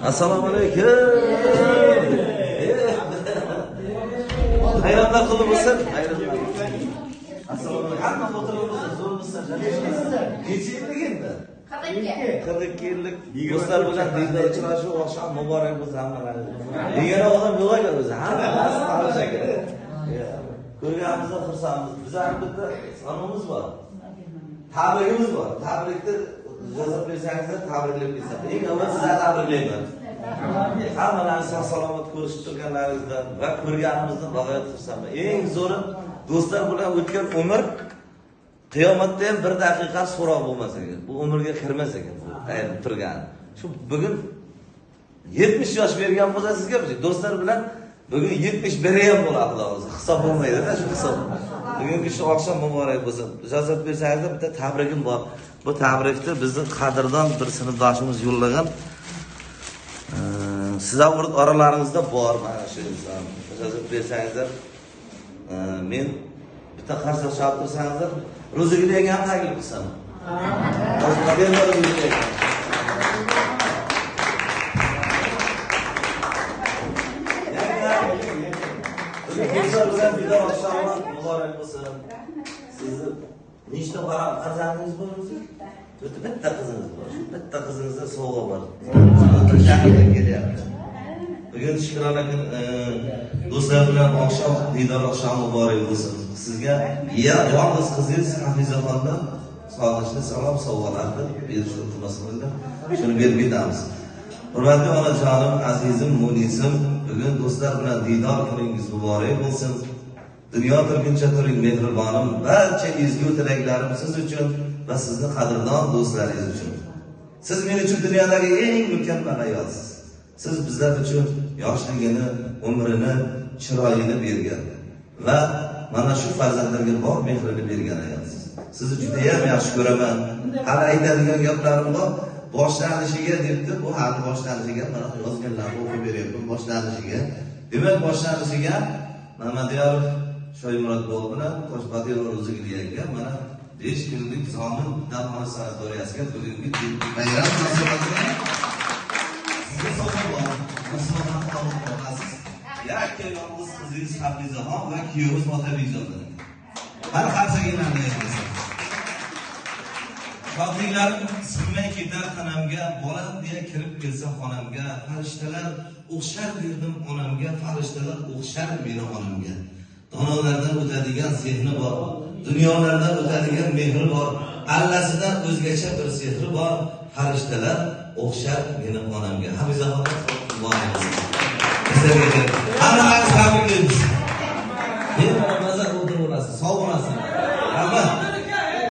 Assalomu alaykum. Hayronlar qilib bo'lsin. Assalomu alaykum. Hamma o'tirib bo'lsin, zo'r bo'lsin. Necha yillik endi? 42. 42 yillik do'stlar bilan diydor uchrashuv oqshom muborak bo'lsin hammalaringizga. Degan odam yo'q ekan o'zi, hammasi tanish ekan. Ko'rganimizdan xursandmiz. Bizning bitta sanimiz bor. Tabrigimiz bor. Tabrikni ijozat bersangizlar tabriklab ketsak. Eng avval sizlarni tabriklayman. Hammalaringiz sog' salomat ko'rishib turganlaringizdan va ko'rganimizdan bag'oyat xursandman. Eng zo'ri do'stlar bilan o'tgan umr qiyomatda ham bir daqiqa so'roq bo'lmas ekan. Bu umrga kirmas ekan bu ayrilib turgani. Shu bugun 70 yosh bergan bo'lsa sizga do'stlar bilan bugun 71 ham bo'ladi, xudo xohlasa. Hisob bo'lmaydi-da shu hisob. Bugungi shu oqshom muborak bo'lsin. Ijozat bersangizlar bitta tabrigim bor. Bu tabrikni bizning qadrdon bir sinfdoshimiz yo'llagan. Sizlar oralaringizda bor mana shu inson. Ijozat bersangizlar, men bitta qarsak chalib tursangizlar, Ro'zigul yangam taklif qilsam. Do'stlar bilan diydor oqshomi muborak bo'lsin. Sizni nechta farzandingiz bor o'zi? Bitta qizingiz bor. Shu bitta qizingizda sovg'a bor. Shahardan kelyapti. Bugun shukrona kun, do'stlar bilan oqshom, diydor oqshomi muborak bo'lsin. Sizga yolg'iz qizingiz Hafizaxondan sog'inchli salom sovg'alarni berishni iltimos qildim. Shuni berib ketamiz. Hurmatli onajonim, azizim, munisim, bugun do'stlar bilan diydor kuningiz muborak bo'lsin. Dunyo turguncha turing mehribonim, barcha ezgu tilaklarim siz uchun va sizni qadrdon do'stlaringiz uchun. Siz men uchun dunyodagi eng mukammal ayolsiz. Siz bizlar uchun yoshligini, umrini, chiroyini bergan va mana shu farzandlarga bor mehrini bergan ayolsiz. Sizni juda ham yaxshi ko'raman. Hali aytadigan gaplarim bor. Boshlanishiga debdi, bu hali boshlanishiga, mana yozganlarni o'qib beryapman, boshlanishiga. Demak, boshlanishiga Mamadiyorov Shoymurod bobo bilan Toshbadirov Ro'zigul yanga mana 5 kunlik zomin dam olish sanatoriyasiga bugungi bayram munosabati bilan sizga sovg'a bor. Musulmonlar qabul qilasiz. Yakka yolg'iz qizingiz Hafizaxon va kuyovingiz Otabekjondan. Har qarsaginlarni aytasan. Shodliklarim sig'may ketar xonamga, bolam deya kirib kelsa xonamga, farishtalar o'xshar derdim onamga, farishtalar o'xshar meni onamga. Donolardan o'tadigan zehni bor, dunyolardan o'tadigan mehri bor, allasidan o'zgacha bir sehri bor, farishtalar o'xshar meni onamga. Hafizaxon muborak bo'lsin. Sizlarga hammangizni tabriklaymiz. Bemalol maza o'tirib olasiz, sog' bo'lasiz.